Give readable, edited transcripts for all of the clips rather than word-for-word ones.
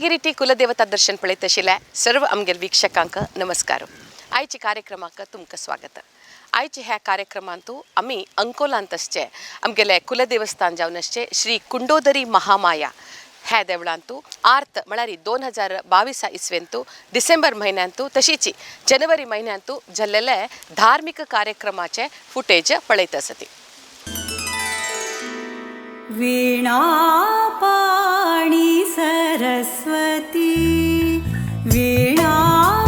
शेडगिरीटी कुलदेवता दर्शन पळयत आशिल्ल्या सर्व आमगेल वीक्षकांक नमस्कार. आयच्या कार्यक्रमाक तुमकां स्वागत. आयच्या ह्या कार्यक्रमांतू आमी अंकोलांत आसचे आमगेले कुलदेवस्थान जावन आसचे श्री कुंडोदरी महामाया ह्या देवळांतू आर्त म्हळ्यार 2022 इसवेंतू डिसेंबर म्हयन्यांतू तशीच जनवरी म्हयन्यांतू जाल्लेले धार्मिक कार्यक्रमाचे फुटेज पळयत आसती. वीणापाणि सरस्वती, वीणापाणि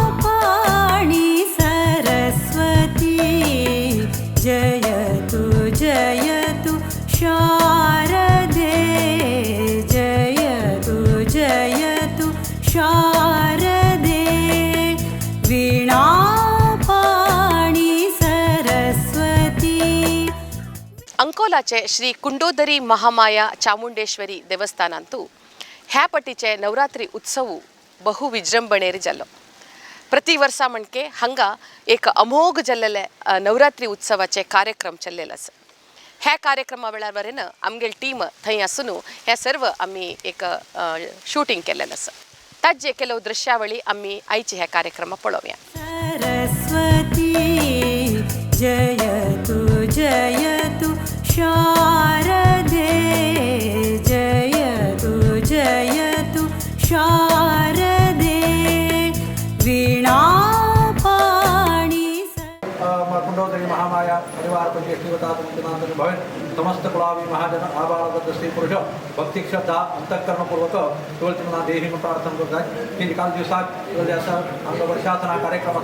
सरस्वती, जयतु जयतु शारदे, जयतु जयतु शारदे, वीणापाणि सरस्वती. अंकोलाचे श्री कुंडोदरी महामाया चामुंडेश्वरी देवस्थानांतू ह्या पटीचे नवरात्री उत्सव बहु विजृंभणेर जालो. प्रति वर्सा म्हणके हांगा एक अमोघ जाल्लेले नवरात्री उत्सवाचे कार्यक्रम चल्लेले आसा. ह्या कार्यक्रमा वेळार वरेन आमगेल टीम थंय आसून हे सर्व आमी एक शूटिंग केल्लेलें आसा. ताजे ಕೆಲವು दृश्यावळी आमी आयचे ह्या कार्यक्रमा पळोवया. सरस्वती जयतु जयतु शारदे, जयतु जयतु शारदे, वीणापाणि. कुंडोदरी महामाया परिवार पंचेष्टिवता भवेत्. समस्त कुलावी महाजन आबालबद्ध स्त्री पुरुष भक्ती श्रद्धा अंतःकरणपूर्वक तुळतिमना देही प्रार्थना करतात की काल दिवसात अंग वर्षासना कार्यक्रम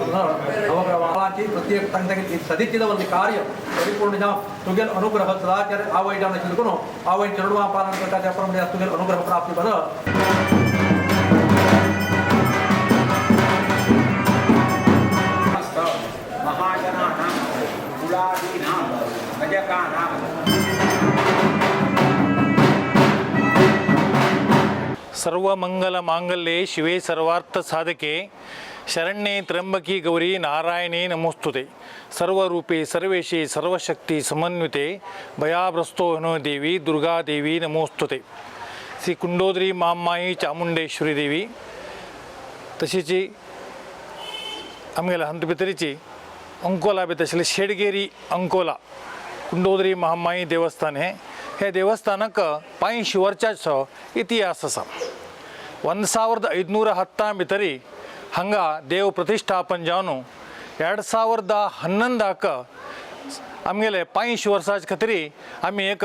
नवग्रहाची प्रत्येक तांकां सदिचित वल्ली कार्य परिपूर्ण जावं तुगेल अनुग्रह सदाचार आवय जावन आशिल्ले करून आवय चेडवां पालन करता त्या प्रमाणे तुगेल अनुग्रह प्राप्ती बरो. महाजनानां कुलादीनां भजकानां. ಸರ್ವಮಂಗಲ ಮಾಂಗಲ್ಯೆ ಶಿವೆ ಸರ್ವಾರ್ಥ ಸಾಧಕೆ ಶರಣ್ಯೆ ತ್ರ್ಯಂಬಕಿ ಗೌರಿ ನಾರಾಯಣೇ ನಮೋಸ್ತುತೆ. ಸರ್ವರೂಪೇ ಸರ್ವೇಶೇ ಸರ್ವಶಕ್ತಿ ಸಮನ್ವಿತೆ ಭಯಾಭ್ರಸ್ತೋ ನೋ ದೇವಿ ದುರ್ಗಾದೇವಿ ನಮೋಸ್ತುತೆ. ಶ್ರೀ ಕುಂಡೋದರಿ ಮಾಮ್ಮಾಯಿ ಚಾಮುಂಡೇಶ್ವರಿ ದೇವಿ तशीच आमगेल्या हातूंत भितरीची अंकोला भितर आशिल्लें शेडगेरी अंकोला कुंडोदरी महामाई देवस्थान हें हे देवस्थानाक 500 वर्सांचो इतिहास आसा. 1510 भितरी हांगा देव प्रतिश्ठापन जावन 2011 आमगेले 500 वर्सां खातीर आमी एक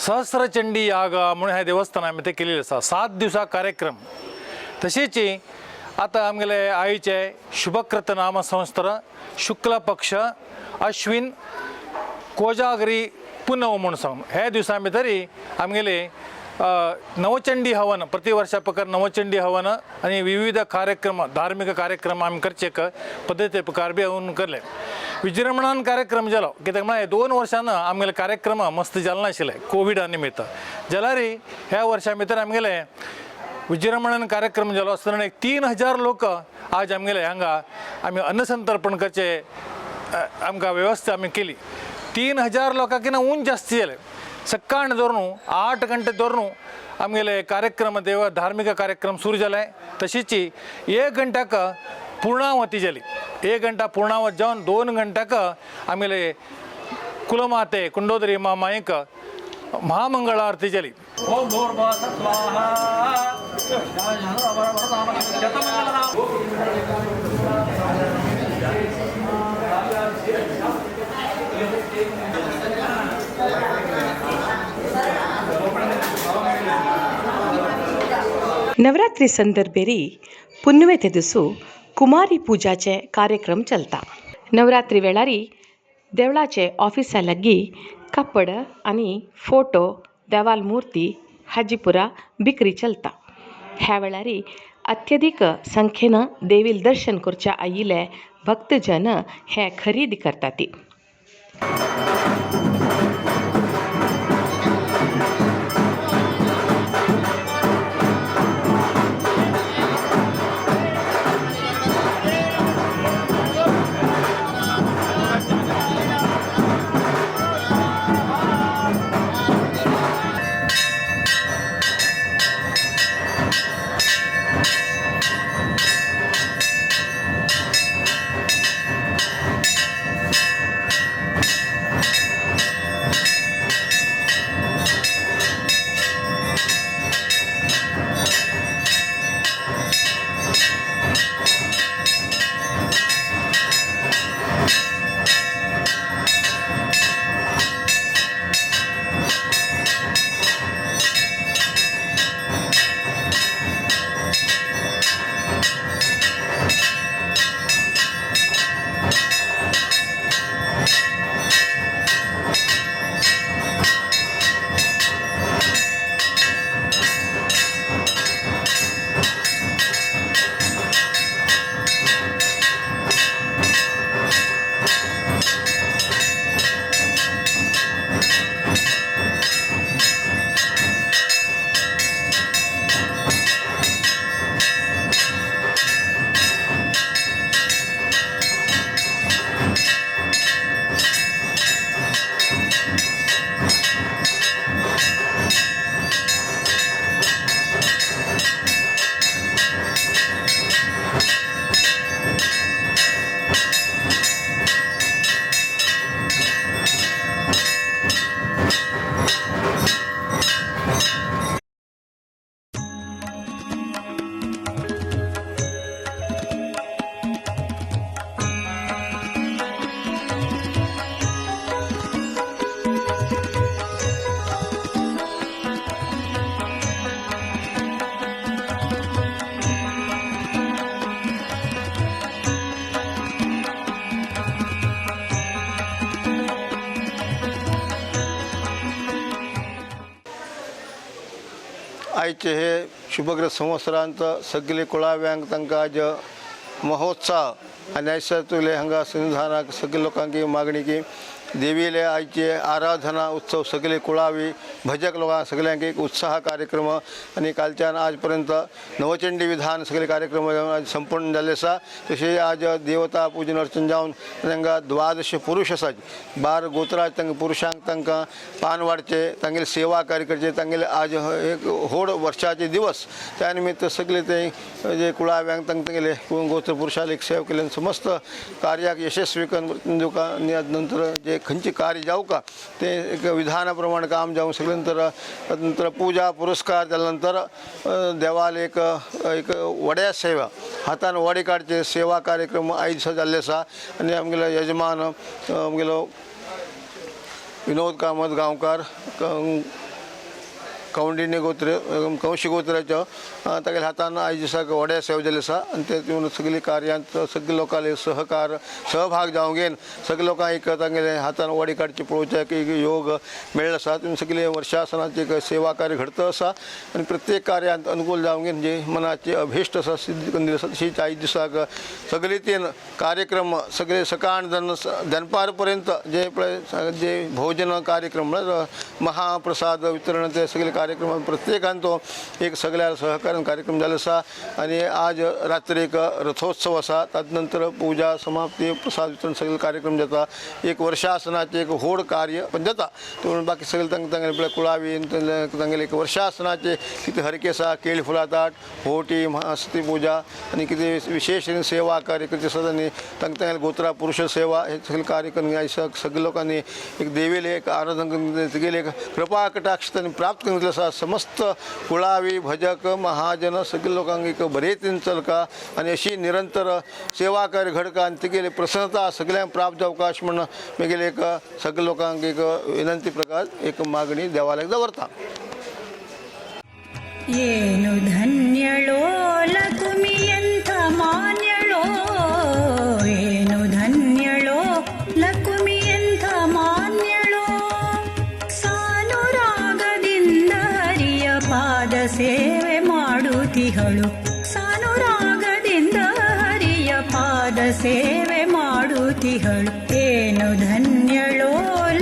सहस्रचंडी याग म्हणून ह्या देवस्थान आमी तें केलेलें आसा. 7 दिवसा कार्यक्रम. तशेंच आतां आमगेले आईचे शुभकृत नाम संवत्सर शुक्ल पक्ष अश्विन कोजागरी पुनव म्हूण सांग ह्या दिवसां भितरी आमगेले नवचंडी हवन प्रति वर्षा प्रकार नवचंडी हवन आनी विविध कार्यक्रम धार्मिक कार्यक्रम आमी करचे एक पद्दती प्रकार बी हांवें करले. विजृंभणान कार्यक्रम जालो कित्याक म्हळ्यार 2 वर्सां आमगेले कार्यक्रम मस्त जाले नाशिल्ले कोविडा निमित्त. जाल्यार ह्या वर्सां भितर आमगेले विजृंभणान कार्यक्रम जालो आसतना एक 3000 लोक आज आमगेले हांगा आमी अन्नसंतर्पण करचे आमकां व्यवस्था आमी केली. 3000 लोकांक ऊन जास्ती जाले. सकाळ धरून 8 गंटे धरून आमगेले कार्यक्रम देव धार्मिक कार्यक्रम सुरू जाले. तशीच 1 गंट्याक पूर्णावती जाली. 1 गंटा पूर्णावत जावन 2 गंट्याक आमगेले कुलमाते कुंडोदरी मामायक महामंगळारती जाली. ओम भूर्भुवः स्वाहा. शतमंगलनाम. नवरात्री संदर्भेरी पुनवे ते दिसू कुमारी पूजाचे कार्यक्रम चलता. नवरात्री वेळारी देवळाचे ऑफिसा लागीं कापड आनी फोटो देवाल मूर्ती हाजीपुरा बिक्री चलता. ह्या वेळारी अत्यधिक संख्येन देवील दर्शन करच्या आयिल्ले भक्तजन हे खरेदी करतात. आयचे हे शुभग्र संवत्सरांत सगळे कुळाव्यांक तांकां आज महोत्सव आनी आयज हांगा सन्निधानाक सगळे लोकांक मागणी की देवीले आयचे आराधना उत्सव सगळे कुळावी भजक लोकांक सगळ्यांक एक उत्साह कार्यक्रम आनी कालच्यान आज पर्यंत नवचंडी विधान सगळे कार्यक्रम आज संपूर्ण जाल्ले आसा. तशें आज देवता पूजन अर्चन जावन तांकां द्वादश पुरुष आसात 12 गोत्रां तांकां पुरुशांक तांकां पान वाडचे तांगेले सेवा कार्य करचे तांगेले आज एक व्हड वर्षाचे दिवस त्या निमित्त सगळे ते जे कुळाव्यांक तांकां तांगेले गोत्र पुरुषाले एक सेवा केल्यान समस्त कार्याक यशस्वी करून दिवका आनी नंतर जे खंयचे कार्य जावं का ते एक विधाना प्रमाणे काम जावं सगळे नंतर नंतर पूजा पुरस्कार जाल्या नंतर देवाल एक एक वड्या सेवा हातान वडे काडचे सेवा कार्यक्रम आयज दिसा जाल्ले आसा. आनी आमगेलो यजमान आमगेलो विनोद कामत गांवकार कौंडिन्य गोत्र कौशी गोत्राचो तागेल्या हातान आयज दिसाक वड्या सेवा जाल्ली आसा. आनी ते तितून सगळी कार्यांत सगळे लोकांले सहकार सहभाग जावंक घेवन सगळे लोकांक एक तांगेले हातान वडी काडची पळोवच्याक एक योग मेळ्ळो आसा. तितून सगळे वर्षासनाचे एक सेवा कार्य घडत आसा आनी प्रत्येक कार्यांत अनुकूल जावंक घेवन जे मनाचे अभिश्ट आसा सिद्ध करून दिलें आसा. तशीच आयज दिसाक सगळे तीन कार्यक्रम सगळे सकाळ दनपार पर्यंत जे पळय जे भोजन कार्यक्रम म्हळ्यार महाप्रसाद वितरण ते सगळे कार्यक्रम प्रत्येकान तो एक सगळ्या सहकार्यान कार्यक्रम जाल्लो आसा. आनी आज रात्रेक रथोत्सव आसा ताजे नंतर पूजा समाप्ती प्रसाद वितरण सगळे कार्यक्रम जाता. एक वर्षासनाचे एक व्हड कार्य पण जाता. पूण बाकी सगळे तांकां तांगेले पळय कुळावी तांगेले एक वर्षासनाचे कितें हरके आसा केळी फुलां ताट होटी महासती पूजा आनी कितें विशेश सेवा कार्य करचे आसा. आनी तांकां तांगेले गोत्रा पुरुष सेवा हे सगळे कार्य करून सगळे लोकांनी एक देवीले एक आराधन करून तिगेले एक कृपा कटाक्ष तांणी प्राप्त करून दिलें आसा. समस्त कुळावी भजक महाजन सगळे लोकांक एक बरे तरेन चलका आनी अशी निरंतर सेवा कार्य घडका आनी तिगेली प्रसन्नता सगळ्यांक प्राप्त जावका अशें म्हण मागीर एक सगळे लोकांक एक विनंती प्रकार एक मागणी देवालयाक दवरता. ಏನು ಧನ್ಯಳೋ ಲಕುಮಿಯಂಥ ಮಾನ್ಯಳೋ ಏನು ಧನ್ಯಳೋ ಲಕುಮಿಯಂಥ ಮಾನ್ಯಳೋ ಸಾನುರಾಗದಿಂದ ಹರಿಯ ಪಾದ ಸೇವೆ ಮಾಡುತ್ತಿಹಳು ಸಾನುರಾಗದಿಂದ ಹರಿಯ ಪಾದ ಸೇವೆ ಮಾಡುತ್ತಿಹಳು ಏನು ಧನ್ಯಳೋ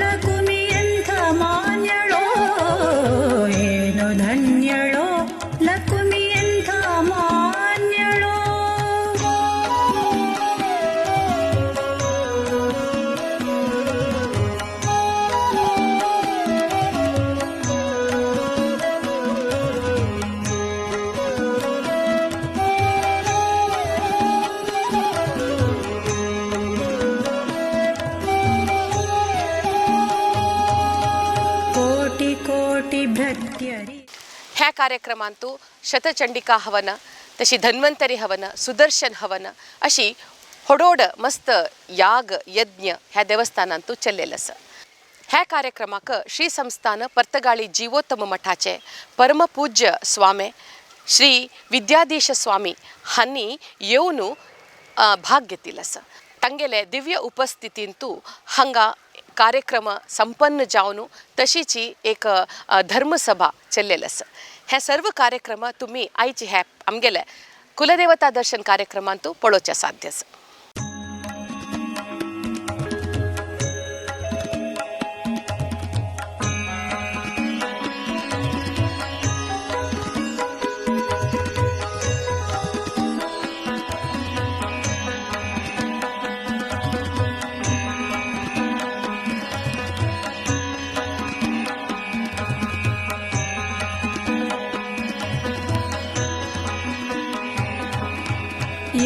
ಲಕುಮಿಯಂಥ ಮಾನ್ಯಳೋ ಏನು ಧನ್ಯಳೋ ಲಕುಮಿಯಂಥ ಮಾನ್ಯಳೋ. ಕೋಟಿ ಕೋಟಿ ಭೃತ್ಯರಿ ह्या कार्यक्रमांतू शतचंडिका हवन तशी धन्वंतरी हवन सुदर्शन हवन अशी होडोड मस्त याग यज्ञ ह्या देवस्थानांतू चल्लेलं आसा. ह्या कार्यक्रमाक श्री संस्थान पर्तगाळी जीवोत्तम मठाचे परमपूज्य स्वामी श्री विद्याधीश स्वामी हांणी येवन भाग घेतिल्लो आसा. तांगेले दिव्य उपस्थितींतू हांगा कार्यक्रम संपन्न जावन तशीची एक धर्मसभा चल्लेलं आसा. हे सर्व कार्यक्रम तुमी आयचे हे आमगेले कुलदेवता दर्शन कार्यक्रमांतू पळोवचें साध्य आसा.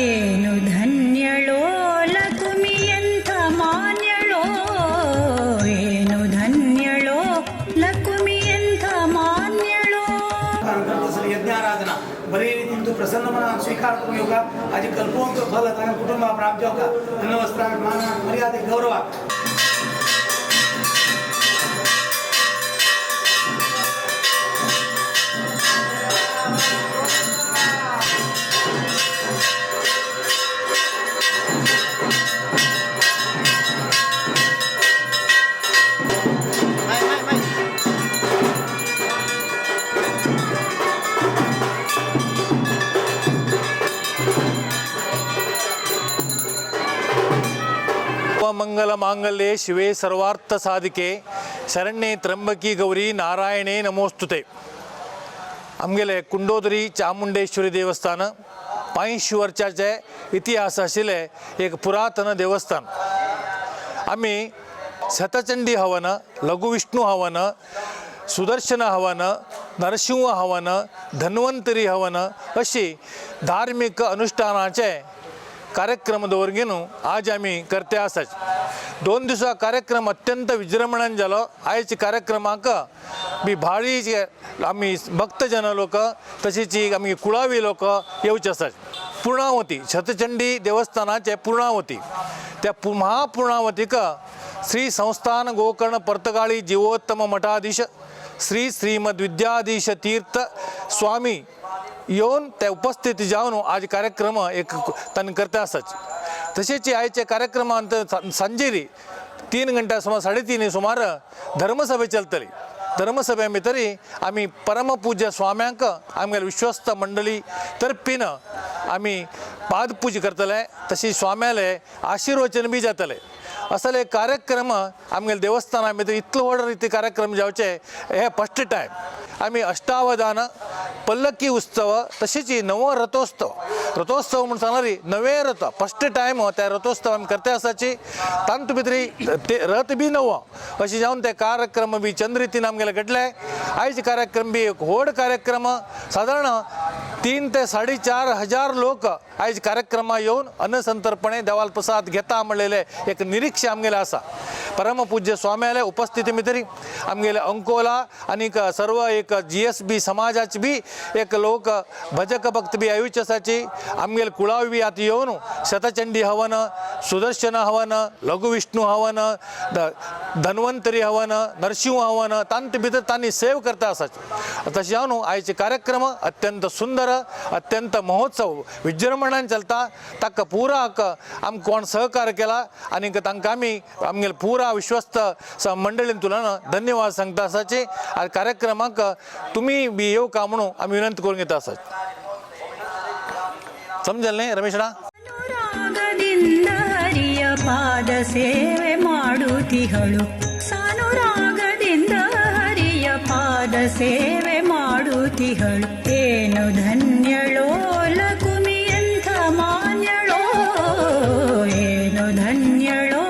ಏನು ಧನ್ಯಳೋ ಲಕುಮಿಯಂಥ ಮಾನ್ಯಳೋ ಏನು ಧನ್ಯಳೋ ಲಕುಮಿಯಂಥ ಮಾನ್ಯಳೋ. यज्ञाराधना बरे रीतीन तूं प्रसन्न मनान स्वीकार करून येवका हाजी कल्पवंत फल तांकां कुटुंबा प्राप्त जावका अन्न वस्त्राक मानाक मर्यादेक गौरवाक. ಸರ್ವಮಂಗಲ ಮಾಂಗಲ್ಯೆ ಶಿವೆ ಸರ್ವಾರ್ಥ ಸಾಧಿಕೆ ಶರಣ್ಯೆ त्र्यंबकी ಗೌರಿ ನಾರಾಯಣೇ ನಮೋಸ್ತುತೆ. आमगेले कुंडोदरी चामुंडेश्वरी देवस्थान 500 वर्सांचे इतिहास आशिल्लें एक पुरातन देवस्थान. आमी शतचंडी हवन, लघुविष्णू हवन, सुदर्शन हवन, नरसिंह हवन, धन्वंतरी हवन अशी धार्मीक अनुष्ठानाचे कार्यक्रम दवरून घेवन आज आमी करते आसात. 2 दिवसा कार्यक्रम अत्यंत विजृंभणान जालो. आयच्या कार्यक्रमाक बी भारी आमी भक्तजन लोक तशीच आमी कुळावी लोक येवचे आसात. पूर्णावती शतचंडी देवस्थानाचे पूर्णावती त्या महापूर्णावतीक श्री संस्थान गोकर्ण पर्तगाळी जीवोत्तम मठाधीश श्री श्रीमद विद्याधीश तीर्थ स्वामी येवन ते उपस्थित जावन आज कार्यक्रम एक तांणी करता आसात. तशेंच आयच्या कार्यक्रमांत सांजेरी 3 घंटा सुमार 3:30 सुमार धर्मसभे चलतली. धर्मसभे भितर आमी परमपूज्य स्वाम्यांक आमगेले विश्वस्त मंडळी तर्फीन आमी पादपूजा करतले, तशी स्वाम्याले आशीर्वचन बी जातले. असले कार्यक्रम आमगेले देवस्थाना भितर इतलो व्हड रिती कार्यक्रम जावचे हे फर्स्ट टायम. आमी अष्टावधान, पल्लकी उत्सव, तशीच नवो रथोत्सव, रथोत्सव म्हूण सांगला री नवे रथ फर्स्ट टायम त्या रथोत्सव आमी करते आसाची. तांतू भितर ते रथ बी नवो अशें जावन ते कार्यक्रम बी चंद्रितीन आमगेले घडले. आयज कार्यक्रम बी एक व्हड कार्यक्रम, सादारण 3 ते 4.5 हजार लोक आयज कार्यक्रमा येवन अन्नसंतर्पणे देवाल प्रसाद घेता म्हणलेले एक निरीक्षण आमगेले आसा. परमपूज्य स्वाम्याले उपस्थिती भितर आमगेले अंकोला आनीक सर्व एक GSB समाजाचे बी एक लोक भजक भक्त बी आयुचे आसाची. आमगेले कुळावी बी आतां येवन शतचंडी हवन, सुदर्शन हवन, लघुविष्णू हवन, धन्वंतरी हवन, नरसिंह हवन तांचे भितर तांणी सेव करता आसाची. तशें जावन आयचे कार्यक्रम अत्यंत सुंदर, अत्यंत महोत्सव विजृंभणान चलता. ताका पुरा आमकां कोण सहकार केला आनीक तांकां आमी आमगेले पुरा विश्वस्त मंडळीन तुलन धन्यवाद सांगता आसाची. आनी कार्यक्रमाक तुमी बी येवका म्हणून आमी विनंती करून घेता आसात. समजलें न्ही रमेश? ಅನುರಾಗದಿಂದ ಹರಿಯ ಪಾದ ಸೇವೆ ಮಾಡುತ್ತಿಹಳು, ಸಾನುರಾಗದಿಂದ ಹರಿಯ ಪಾದ ಸೇವೆ ಮಾಡುತ್ತಿಹಳು. ಏನು ಧನ್ಯಳೋ ಲಕುಮಿಯಂಥ ಮಾನ್ಯಳೋ, ಏನು ಧನ್ಯಳೋ.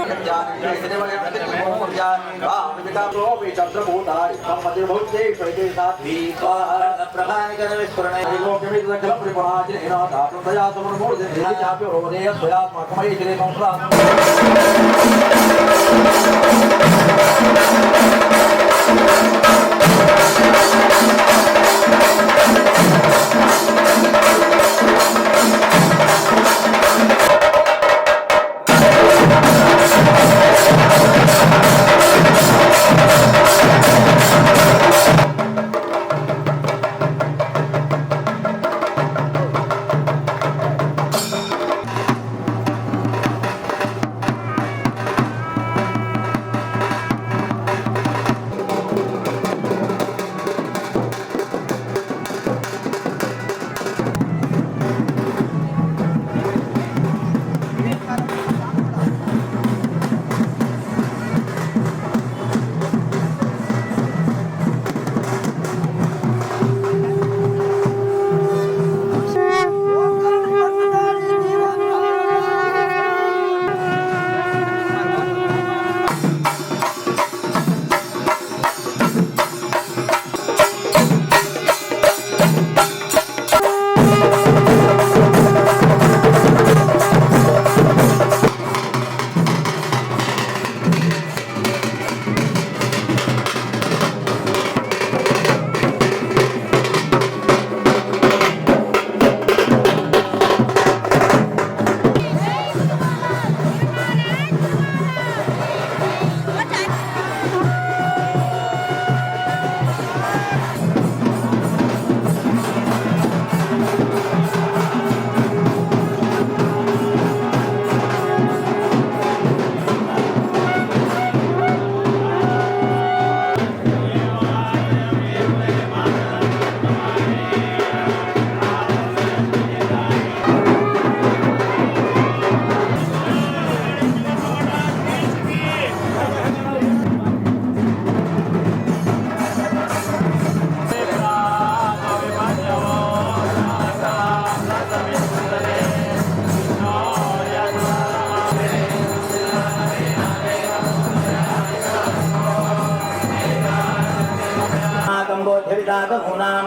वेदातनूनां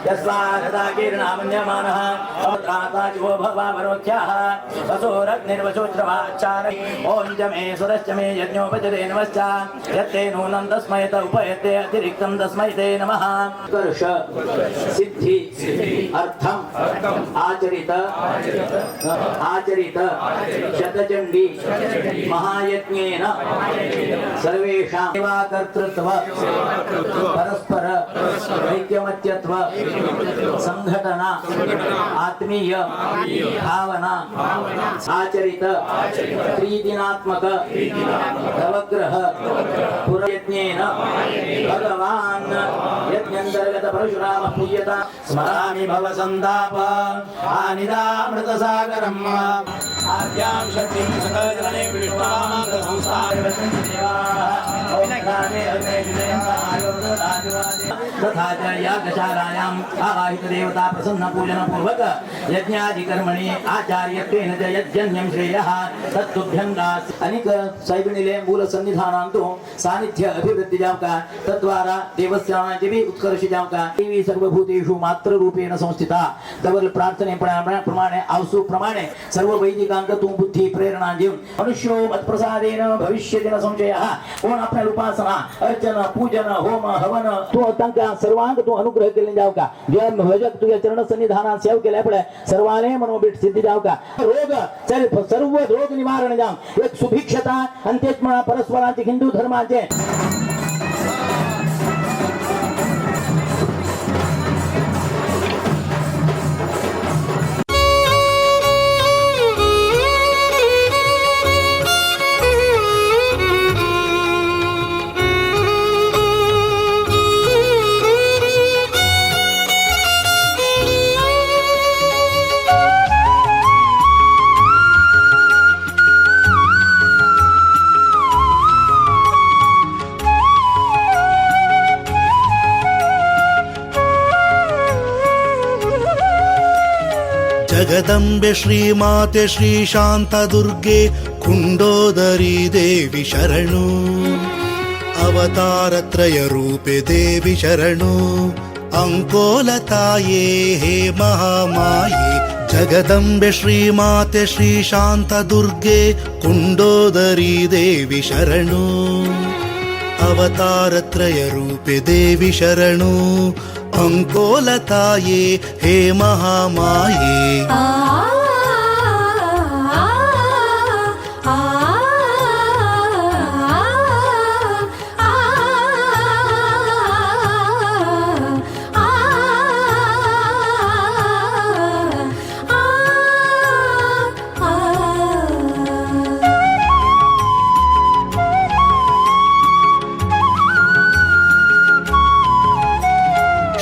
यस्वारदाकीर्णामन्यमानः अवत्राताजिवो भवावरोख्याः वसोरग्निर्वशोश्रवाच्चार ॐ च मे सुरश्च मे यज्ञोपचरे नमश्च यत्ते नूनं तस्मै त उपयते अतिरिक्तं तस्मै ते नमः। कर्ष सिद्धि अर्थम आचरित आचरित शतचंडी महायज्ञेन सर्वेषां सेवाकर्तृत्व परस्पर ऐक्यमत्यत्व संघटना आत्मीय भावना आचरित त्रिदिनात्मक नवग्रह पुरयज्ञेन भगवान् यज्ञान्तर्गत परशुराम पूज्यता स्मरामि भवसन्ताप आनिदामृतसागरम् आद्यां शक्तिं सकलजने तथा च यागशालायाम् आवाहित देवता प्रसन्न पूजन पूर्वक यज्ञादिकर्मणि आचार्यत्वेन च यज्जन्यं श्रेयः तत्तुभ्यं दास। अनेक साहेबिणीले मूल सन्निधानांतु सानिध्य अभिवृद्धि जावका तद्वारा देवस्थानाचे बी उत्कर्ष जावका। देवी सर्वभूतेषु मातृरूपेण संस्थिता तवर प्रार्थने प्रमाणे आवसू प्रमाणे सर्व वैदिकांक तू बुद्धी प्रेरणा देऊन मनुष्यो मत्प्रसादेन भविष्यति न संशयः। कोण आपल्या उपासना अर्चन पूजन होम हवन तू तांकां सर्वांक तू अनुग्रह केले जावका। जे भजक तुझ्या चरण सन्निधानात सेव केल्या पडे सर्वाले मनोबीट सिद्धी जावका। रोग सर्व रोग निवारण जाव एक सुभिक्षता आणि तेच म्हणा परस्परांचे हिंदू धर्माचे। जगदंबे श्रीमाते श्री शांतदुर्गे कुंडोदरी देवी शरणु अवतारत्रय रूपे देवी शरणु अंकोलताये हे महामाये। जगदंबे श्रीमाते श्री शांतदुर्गे कुंडोदरी देवी शरणु अवतारत्रय रूपे देवी शरणु अंकोलताये हे महामाये।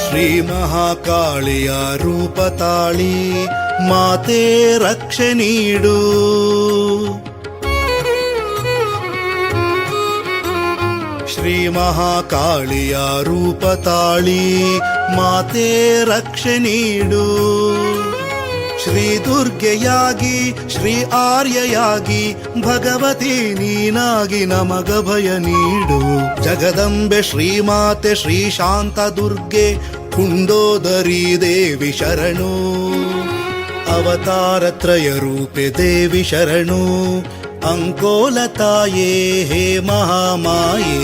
ಶ್ರೀ ಮಹಾಕಾಳಿಯ ರೂಪತಾಳಿ ಮಾತೆ ರಕ್ಷೆ ನೀಡು. ಶ್ರೀ ಮಹಾಕಾಳಿಯ ರೂಪತಾಳಿ ಮಾತೆ ರಕ್ಷೆ ನೀಡು. ಶ್ರೀ ದುರ್ಗೆಯಾಗಿ ಶ್ರೀ ಆರ್ಯಯಾಗಿ ಭಗವತಿ ನೀನಾಗಿ ನಮಗ ಭಯ ನೀಡು. ಜಗದಂಬೆ ಶ್ರೀಮಾತೆ ಶ್ರೀ ಶಾಂತ ದುರ್ಗೆ ಕುಂಡೋದರಿ ದೇವಿ ಶರಣು ಅವತಾರತ್ರಯ ರೂಪೆ ದೇವಿ ಶರಣು ಅಂಕೋಲತಾಯೇ ಹೇ ಮಹಾಮಾಯೇ.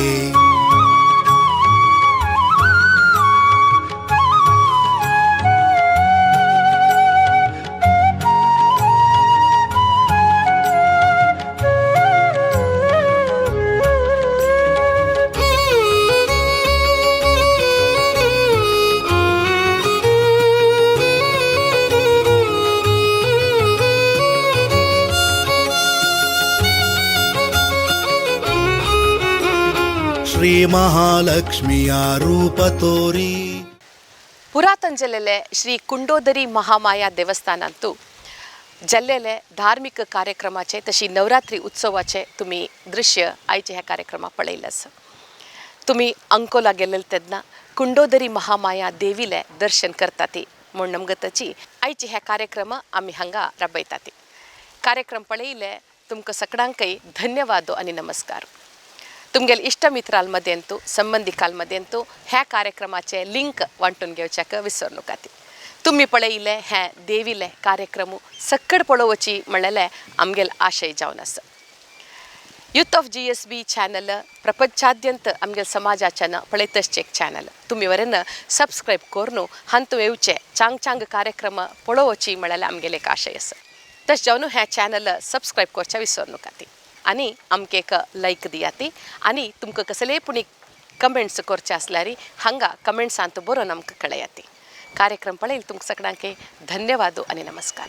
ಶ್ರೀ ಮಹಾಲಕ್ಷ್ಮಿಯ ರೂಪ ತೋರಿ. ಪುರಾತನ ಜಿಲ್ಲೆಲೆ ಶ್ರೀ ಕುಂಡೋದರಿ ಮಹಾಮಾಯಾ ದೇवस्थान ಅಂತೂ जल्लेले धार्मिक कार्यक्रमाचे तशी नवरात्री उत्सवाचे तुम्ही दृश्य आयचे ह्या कार्यक्रमा पळयलें आसा. तुमी अंकोला गेलेले तेन्ना कुंडोदरी महामाया देवीले दर्शन करताती म्हूण नमगताची आयचे ह्या कार्यक्रम आमी हांगा राबयताती. कार्यक्रम पळयले तुमकां सगळ्यांकय धन्यवाद आनी नमस्कार. तुमगेले इश्ट मित्रां मदेंतू संबंदिकां मदेंतू ह्या कार्यक्रमाचे लिंक वांटून घेवच्याक विसर नकाती. तुमी पळयिल्ले हे देवीले कार्यक्रम सक्कड पळोवची म्हणलेले आमगेल आशय जावन आसा. Youth of GSB channel प्रपंचाद्यंत आमगेल समाजाच्यान पळयतसचे एक चॅनल. तुमी वरेन सबस्क्रायब करून हांतू येवचे चांग चांग कार्यक्रम पळोवची म्हणलेले आमगेले एक आशय आसा. तशें जावन हें चॅनल सबस्क्रायब करच्या विसर नकाती आनी आमकां एक लायक दियाती आनी तुमकां कसलेय पूण कमेंट्स करचे आसल्यार हांगा कमेंट्सांत बरोवन आमकां कळयाती. कार्यक्रम पळयल तुमकां सगळ्यांक धन्यवाद आनी नमस्कार.